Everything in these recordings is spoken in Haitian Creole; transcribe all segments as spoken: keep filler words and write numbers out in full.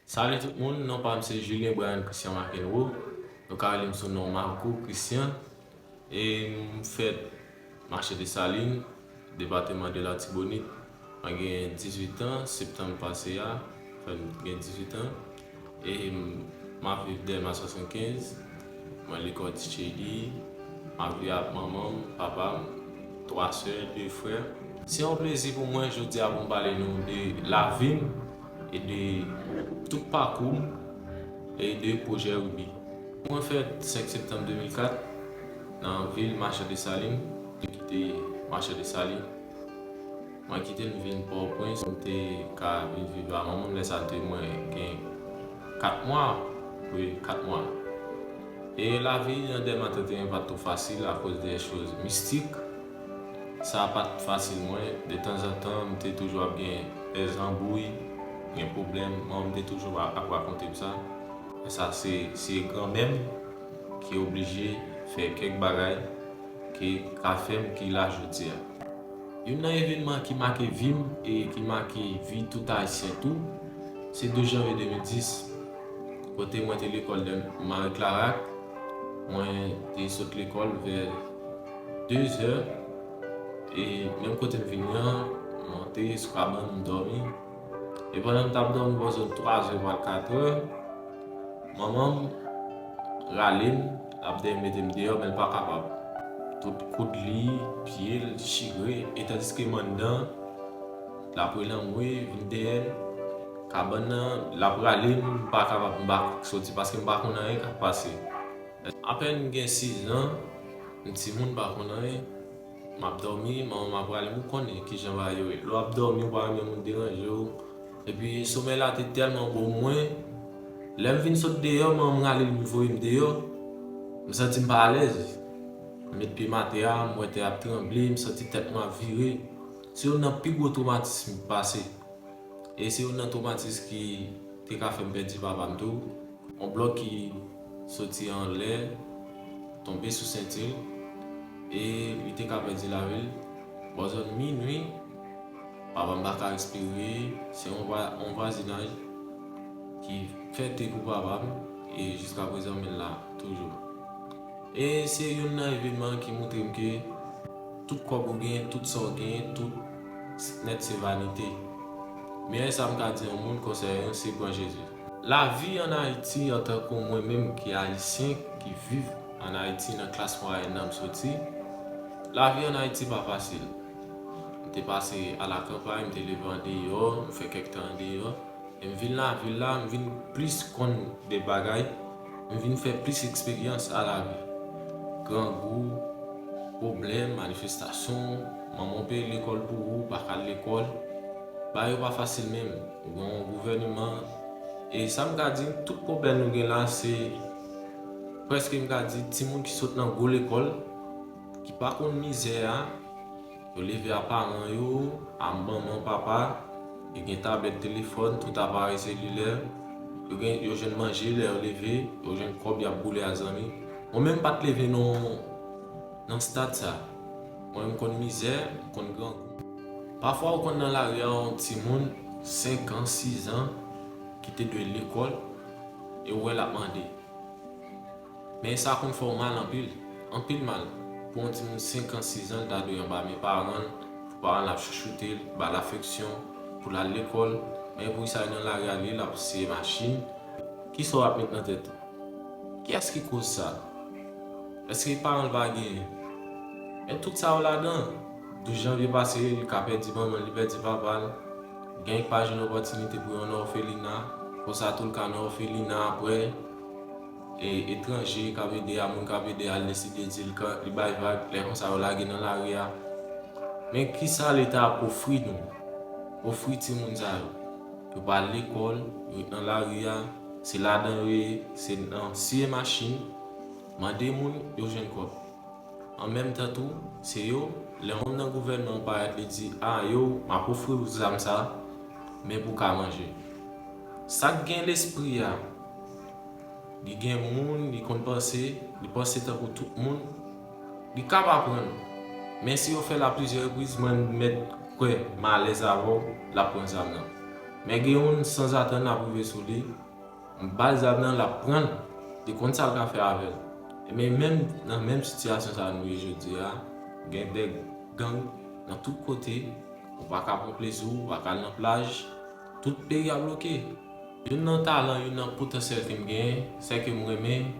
Salut tout moun, non pa m se Julien Brian Christian McEnroe. Nou ka rele m sou non Marco Christian. E m fèt Mache Desalin, depatman de Latibonit. Mwen gen dizuit an, septanm pase a, fè m gen dizuit an. E m ap viv Dèlma swasannkenz. Mwen lekòl T J D. M ap viv ak manman m, papa m, twa sè, de frè. Se yon plezi pou mwen jodi a pou m pale nou de lavi m e de tout pakou m e de pwojè Ruby. Mwen fèt senk septanm de mil kat nan vil Mache Desalin. Mwen kite Mache Desalin. Mwen kite l, m vin Pòtoprens, m te ka vin viv a manman m, lè sa a te mwen gen kat mwa, wi, kat mwa. E lavi nan Dèlma trannteyen pa t twò fasil akoz de choz mistik. Sa pa t fasil mwen, detanzantan, m te toujou ap gen de zanbouy, gen pwoblèm, manman m te toujou ap rakonte m sa. E sa se, se granmè m ki oblije fè kèk bagay ki ka fè m ki la jodi a. Youn nan evènman ki make vi m e ki make vi tout Ayisyen tou, se douz janvye de mil dis, kote mwen te lekòl nan Marie Clarac. Mwen te sot lekòl vè de zè, e menm kote m vini an, m monte sou kabann, m dòmi. E pandan m t ap dòmi bò zòn twa zè pral kat è, manman m rale m, l ap dèyè m mete m deyò, men l pa kapab. Tout koud li, pye l chire, e tandiske m anndan, l ap rele anmwe, vin dèyè m, kabann nan, l ap rale m, m pa kapab, m pa soti, paske m pa konn anyen k ap pase. Apèn m gen sizan, m timoun, m pa konn anyen. M ap dòmi, manman m ap rale m, ou konnen kijan bagay yo ye. Lè w ap dòmi, ou pa renmen moun deranje w. Epi somèy la te tèlman bon mwen, lè m vin sot deyò, manman m rale m, li voye m deyò. M santi m pa alèz. M met pye m atè a, m wè tè a ap tranble, m santi tèt mwen ap vire. Se youn nan pi gwo twomatis m pase. E se youn nan twomatis ki te ka fè m pèdi papa m tou. Yon blòk ki soti anlè, tonbe sou senti l, e li te ka pèdi lavi l. Bò zòn minui, papa m pa ka respire, se yon vwa-, yon vwazinaj ki fète pou papa m, e jiskaprezan men l la toujou. E se youn nan evènman ki montre m ke tout kòb ou gen, tout sa w gen, tout nèt se vanite. Meyè sa m ka di yon moun konsènan se pran Jezi. Lavi ann Ayiti antanke mwen menm ki Ayisyen ki viv ann Ayiti nan klas mwayèn nan m soti, lavi ann Ayiti pa fasil. M te pase alakanpay, m te leve andeyò, m fè kèk tan andeyò. E m vin lavil la, m vin plis konn de bagay, m vin fè plis eksperyans a lavi. Grangou, pwoblèm, manifestasyon, manman w peye lekòl pou ou, pa ka al lekòl. Bagay yo pa fasil menm. Ou gen yon gouvèneman. E sa m ka di, tout pwoblèm nou gen la, se prèske m ka di timoun ki sot nan gwo lekòl, ki pa konn mizè a, yo leve a paran yo, a manman, papa, yo gen tablèt, telefòn, tout aparèy selilè, yo gen, yo jwenn manje lè yo leve, yo jwenn kòb y ap boule a zanmi. Mwen menm m pa t leve nan, nan stad sa. Mwen menm m konn mizè, m konn grangou. Pafwa ou konn nan lari a yon timoun senk an, sis an, ki te dwe lekòl, e ou wè l ap mande. Men sa konn fè w mal anpil, anpil mal. Pou yon timoun senk an, sis an, l ta dwe anba men paran l, pou paran l ap chouchoute l, ba l afeksyon, pou l al lekòl, men pou sa nan lari a, li, l ap siye machin. Kisa w ap met nan tèt ou? Kiyès ki koz sa? Èske paran l pa genyen? Men tout sa yo ladan. Douz janvye pase, li ka pèdi manman l, li pèdi papa l. Gen k pa jwenn opòtinite pou yo nan òfelina. Konsa tou, l ka nan òfelina apre. E etranje k ap ede a, moun k ap ede a, l deside di l ka, li bay vag, lè konsa yo lage nan lari a. Men kisa Leta ap ofri nou? Ofri timoun sa yo. Yo pa al lekòl, yo ret nan lari a, se ladan yo ye, se nan siye machin, mande moun, yo jwenn kòb. An menm tan tou, se yo, lè yon moun nan gouvènman an parèt, li di, "A, yo, m ap ofri w zam sa, men pou w ka manje." Sa k gen lespri a, li gen moun, li konn panse, li panse tankou tout moun, li kab aprann. Men si yo fè l a plizyè repriz, mwen mèt kwè m alèz avè w, l ap pran zam nan. Men gen youn sanzatann l ap rive sou li, bal zam nan l ap pran l, li konn sa l ka fè avè l. Men menm nan menm sitiyasyon sa nou ye jodi a, gen de gang nan tout kote, ou pa ka pran plezi w, ou pa ka al nan plaj, tout peyi a bloke. Youn nan talan, youn nan potansyèl ke m genyen, se ke m renmen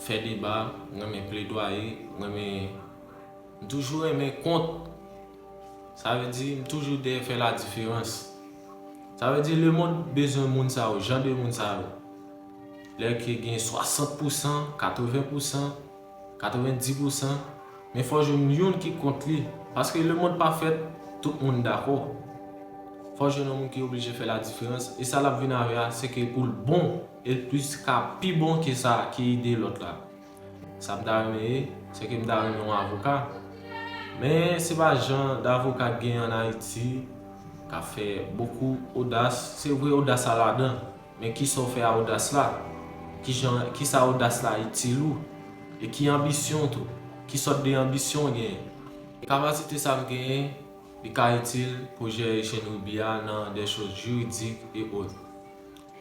fè deba, m renmen pledwaye, m renmen, m toujou renmen kont. Sa vle di, m toujou dèyè fè ladiferans. Sa vle di, lemonn bezwen moun sa yo, jan de moun sa yo. Lè ke gen swasant pousan, katreven pousan, katrevendis pousan, men fò jwenn youn ki kont li. Paske lemonn pa fèt tout moun dakò. Fò jwenn yon moun ki oblije fè ladiferans. E sa l ap vin avè a, se ke pou l bon, e l plis ka pi bon ke sa ki ide lòt la. Sa m ta renmen ye, se ke m ta renmen yon avoka. Men se pa jan d avoka k genyen ann Ayiti, k ap fè bokou odas. Se vre odas la ladan, men kisa w fè a odas la? Kijan, kisa odas la itil ou? E ki anbisyon w tou? Ki sòt de anbisyon w genyen? E kapasite sa m genyen, li ka itil pwojè Echenn Ruby a nan de choz jiridik e ot.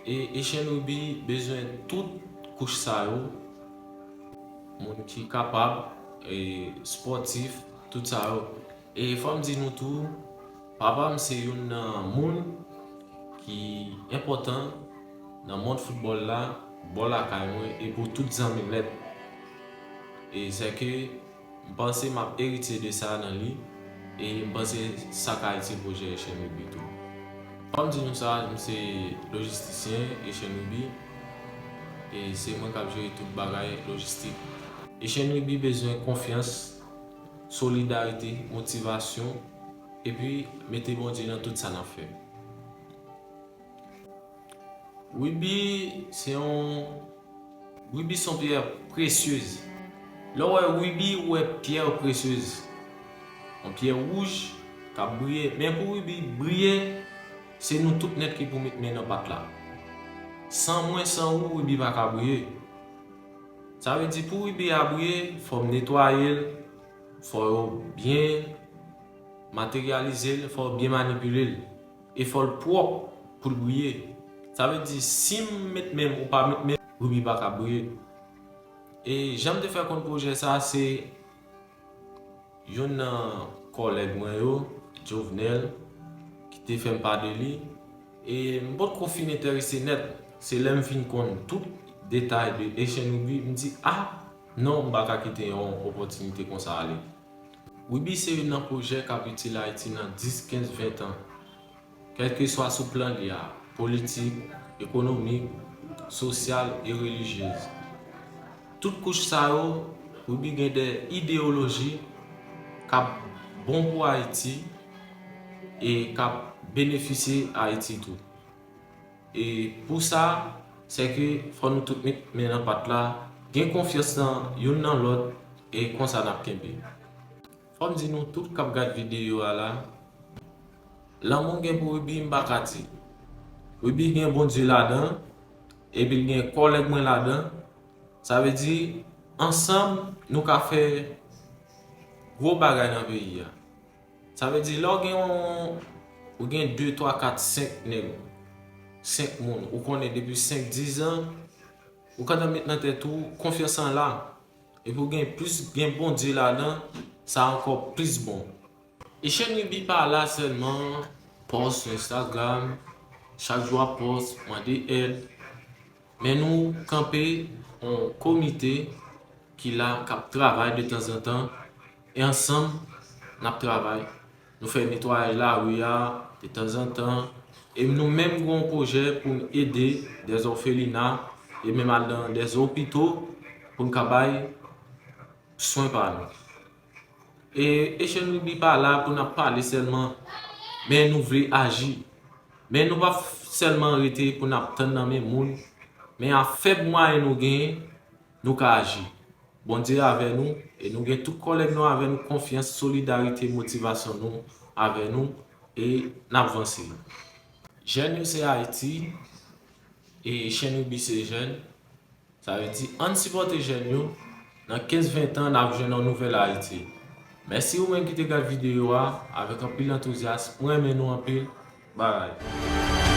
E Echenn Ruby bezwen tout kouch sa yo, moun ki kapab, e spòtif, tout sa yo. E fò m di nou tou, papa m se youn nan moun ki enpòtan nan mond foutbòl la, bò lakay mwen, e pou tout zanmi m nèt. E se ke m panse m ap eritye de sa nan li, e m panse sa ka itil pwojè Echenn Ruby tou. Fò m di nou sa, m se lojistisyen Echenn Ruby, e se mwen k ap jere tout bagay lojistik. Echenn Ruby bezwen konfyans, solidarite, motivasyon, epi mete Bondye nan tout sa n ap fè. Ruby se yon, rubi se yon pyè presyez. Lè w wè rubi, ou wè pyè presyez. Yon pyè wouj k ap briye. Men pou rubi briye, se nou tout nèt ki pou met men nan pat la. San mwen, san ou, rubi pa ka briye. Sa vle di pou rubi a briye, fò m netwaye l, fò yo byen materyalize l, fò yo byen manipile l. E fò l pwòp pou l briye. Sa vle di, si m met men m ou pa met men m, rubi pa ka briye. E jan m te fè konn pwojè sa, se youn nan kòlèg mwen yo, Jovenel, ki te fè m pa de li. E m potko fin enterese nèt. Se lè m fin konn tout detay de Echenn Ruby, m di, a, non, m pa ka kite yon opòtinite konsa ale. Ruby se youn nan pwojè k ap itil Ayiti nan dis, kenz, ven tan. Kèlkeswa sou plan li a, politik, ekonomik, sosyal e relijyez. Tout kouch sa yo, Ruby gen de ideyoloji k ap bon pou Ayiti e k ap benefisye Ayiti tou. E pou sa, se ke fò nou tout met men nan pat la, gen konfyans nan youn nan lòt, e konsa n ap kenbe. Fò m di nou tout k ap gad videyo a la, lanmou m gen pou Ruby, m pa ka di. Ruby gen Bondye ladan, epi l gen kòlèg mwen ladan. Sa vle di, ansanm, nou ka fè gwo bagay nan peyi a. Sa vle di, lè w gen yon, ou gen de, twa, kat, senk nèg, senk moun, ou konnen depi senk, diz an, ou gentan met nan tèt ou, konfyans lan la. Epi w gen plis, gen Bondye ladan, sa ankò plis bon. Echenn Ruby pa la sèlman pòs sou Instagram, chak jou ap pòs, mande èd. Men nou kanpe yon komite ki la, k ap travay de tanzantan, e ansanm, n ap travay. Nou fè netwayaj lari a de tanzantan. E nou menm gen yon pwojè pou n ede dèz òfelina e menm al nan dèz opito pou n ka bay swen pa nou. E Echenn Ruby pa la pou n ap pale sèlman, men nou vle aji. Men nou pa sèlman rete pou n ap tann nan men moun, men a fèb mwayen nou genyen, nou ka aji. Bondye avè nou, e nou gen tout kòlèg nou avè nou, konfyans, solidarite, motivasyon nou avè nou, e n ap vanse. Jèn yo se Ayiti, e Echenn Ruby se jèn. Sa vle di, ann sipòte jèn yo, nan kenz ven tan, n ap jwenn yon nouvèl Ayiti. Mèsi ou menm ki te gad videyo a, avèk anpil antouzyas, mwen renmen nou anpil, Bagay.